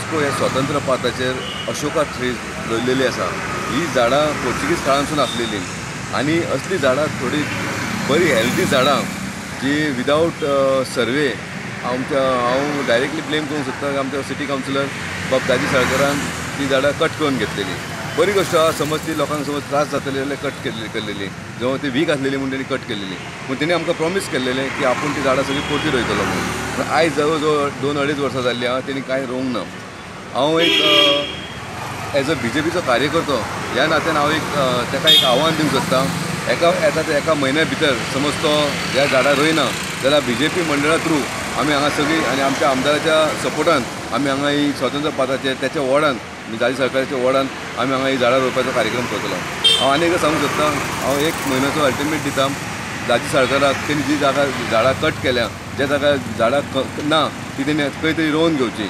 वास्को हे स्वतंत्र पाताचेर अशोका ट्रीज रोयलेली आसा. ही झाडां पोर्चुगीज काळांतसून आसलेली आनी असली झाडां थोडी बरी हेल्दी झाडां जी विदावट सर्वे आमच्या हांव डायरेक्टली ब्लेम करूंक सोदता आमच्या सिटी कावन्सिलर बाब दाजी साळकरान ती झाडां कट करून घेतलेली. बरी गोश्ट आसा, समज ती लोकांक समज त्रास जातले जाल्यार कट केल्लेली, जेव्हा ती वीक आसलेली म्हणून तेणी कट केलेली. पूण तेणी आमकां प्रॉमीस केल्लेलें की आपूण ती झाडां सगळीं परती रोयतलो म्हणून. पूण आयज जवळ जवळ 2-2.5 वर्सां जाल्लीं आहा, तेणी कांय रोवंक ना. हांव एक एज अ बीजेपीचो कार्यकर्तो ह्या नात्यान हांव एक ताका एक आव्हान दिवंक सोदता. एका येता ते एका म्हयन्या भितर समज तो ह्या झाडां रोयना जाल्यार बीजेपी मंडळा थ्रू आमी हांगा सगळीं आनी आमच्या आमदाराच्या सपोर्टान आमी हांगा ही स्वतंत्र पाताचेर त्याच्या वॉर्डान दाजी सरकाराच्या वॉर्डान आमी हांगा ही झाडां रोवपाचो कार्यक्रम करतलो. हांव आनी एकदां सांगूंक सोदता, हांव 1 म्हयन्याचो अल्टिमेट दिता दाजी सरकाराक. तेणी जी जागा झाडां कट केल्या, ज्या जागा झाडां ना ती तेणी खंय तरी रोवन घेवची.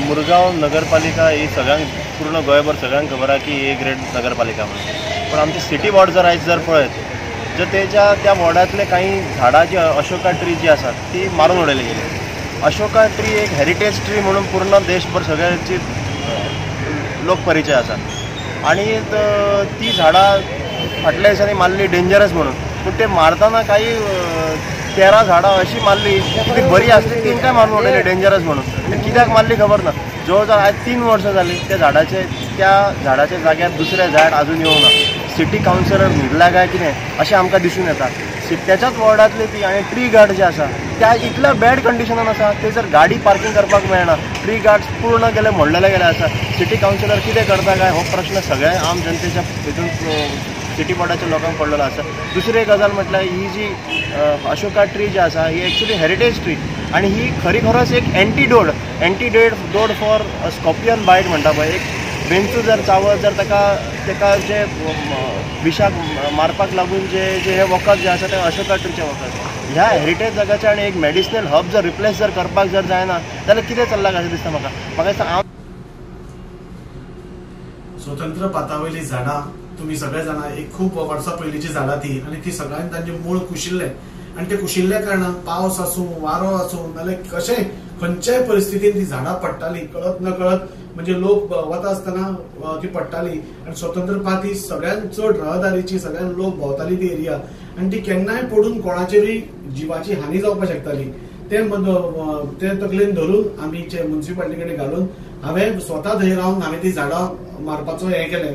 मुरगांव नगरपालिका ही सगळ्यांक पूर्ण गोंयभर सगळ्यांक खबर आहा की ए ग्रेड नगरपालिका म्हणून. पण आमची सिटी वॉर्ड जर आयज जर पळयत जर तेच्या त्या वॉर्डांतले काही झाडां जी अशोका ट्री जी आसात ती मारून उडयली गेली. अशोका ट्री एक हेरिटेज ट्री म्हणून पूर्ण देशभर सगळ्यांची लोक परिचय आसा आनी ती झाडां फाटल्या दिसांनी मारली डेंजरस म्हणून. पूण ते मारतना काही 13 झाडां अशी मारली की ती बरी आसली तेंकांय मारून उडयली डेंजरस म्हणून. कित्याक मारली खबर ना. जवळ जवळ आयज 3 वर्सां जाली त्या झाडाच्या जाग्यार दुसरें झाड अजून येवंक ना. सिटी कावन्सिलर न्हिदला काय कितें अशें आमकां दिसून येता. त्याच्याच वॉर्डांतली ती आनी ट्री गार्ड जे आसा त्या इतल्या बॅड कंडिशनान आसा ते जर गाडी पार्किंग करपाक मेळना. ट्री गार्ड्स पूर्ण गेले मोडलेले गेले आसा. सिटी कावन्सिलर कितें करता काय हो प्रश्न सगळ्या आम जनतेच्या हितून सिटी बोर्डाच्या लोकांक पडलेलो आसा. दुसरी एक गजाल म्हटल्यार ही जी अशोका ट्री जी आसा ही एक्चुअली हेरिटेज ट्री आनी ही खरी खरोच एक एंटीडोड फॉर स्कॉर्पियन बायट म्हणटा पळय. एक बेंचू जर चावत जर ताका जे विशाक मारपाक लागून जे जे हे वखद जे आसा ते अशोका ट्रीचें वखद. ह्या हेरिटेज जाग्याचें आनी एक मेडिसिनल हब जर रिप्लेस जर करपाक जर जायना जाल्यार कितें चल्लां अशें दिसता म्हाका. म्हाका दिसता स्वतंत्र पातावयली झाडां तुमी सगळे जाणा एक खूब वर्सां पयलींची झाडां ती आनी ती सगळ्यांनी तांचे मूळ कुशिल्लें आनी ते कुशिल्ल्या कारणान पावस आसूं वारो आसूं नाल्यार कशेंय खंयच्याय परिस्थितीन ती झाडां पडटाली कळत न कळत, म्हणजे लोक वता आसतना ती पडटाली. आनी स्वतंत्र पात ही सगळ्यांत चड रहदारीची, सगळ्यांत लोक भोंवताली ती एरिया आनी ती केन्नाय पडून कोणाचेरूय जिवाची हानी जावपाक शकताली. ते तकलेन धरून आमी म्युनिसिपालिटी कडेन घालून हांवें स्वता थंय रावन हांवें ती झाडां मारपाचो हें केलें,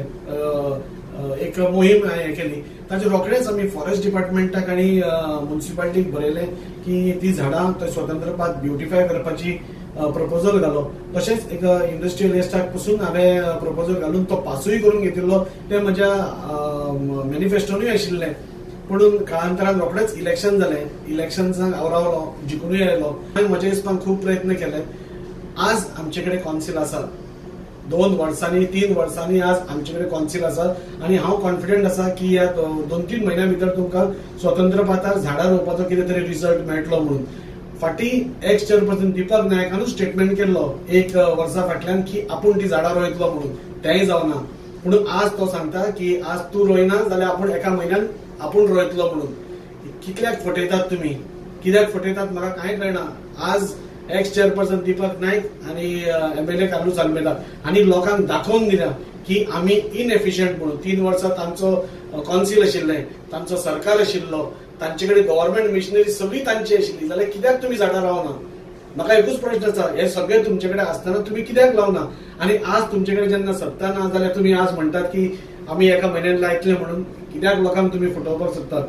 एक मोहीम हें केली. ताचे रोखडेच आमी फॉरेस्ट डिपार्टमेंटाक आनी म्युनिसिपालिटीक बरयलें की ती झाडां थंय स्वतंत्र पात ब्युटिफाय करपाची प्रपोजल घालो. तशेंच एक इंडस्ट्रियल एस्टाक पसून हांवें प्रपोजल घालून तो पासूय करून घेतिल्लो. तें म्हज्या मॅनिफेस्टोनूय आशिल्लें. पूण काळांतरान रोखडेच इलेक्शन जालें, इलेक्शन्साक हांव रावलो, जिखूनय आयलो. हांवें म्हज्या हिसपान खूब प्रयत्न केले. आज आमचे कडेन कॉन्सिल आसा, 2 वर्सांनी 3 वर्सांनी आज आमचे कडेन कॉन्सिल आसा आनी हांव कॉन्फिडंट आसा की ह्या 2-3 म्हयन्या भितर तुमकां स्वतंत्र पातार झाडां रोवपाचो कितें तरी रिजल्ट मेळटलो म्हणून. फाटीं एक्स चेअरपर्सन दीपक नायकानूच स्टेटमेंट केल्लो 1 वर्सा फाटल्यान की आपूण ती झाडां रोयतलो म्हणून, तेंय जावना. पूण आज तो सांगता की आज तूं रोयना जाल्यार आपूण एका म्हयन्यान आपूण रोयतलो म्हणून. कितल्याक फटयतात तुमी, कित्याक फटयतात म्हाका कांय कळना. आज एक्स चेअरपर्सन दीपक नायक आनी MLA Carlos Almeida आनी लोकांक दाखोवन दिला की आमी इनएफिशियंट म्हणून. 3 वर्सां तांचो कॉन्सिल आशिल्लें, तांचो सरकार आशिल्लो, तांचे कडेन गव्हर्मेंट मिशनरी सगळी तांची आशिल्ली, जाल्यार कित्याक तुमी झाडां रावना? म्हाका एकूच प्रश्न आसा, हे सगळे तुमचे कडेन आसतना तुमी कित्याक लावना? आनी आज तुमचे कडेन जेन्ना सत्ता ना जाल्यार तुमी आज म्हणटात की आमी एका म्हयन्यान लायतले म्हणून, कित्याक लोकांक तुमी फटोवपाक सोदतात?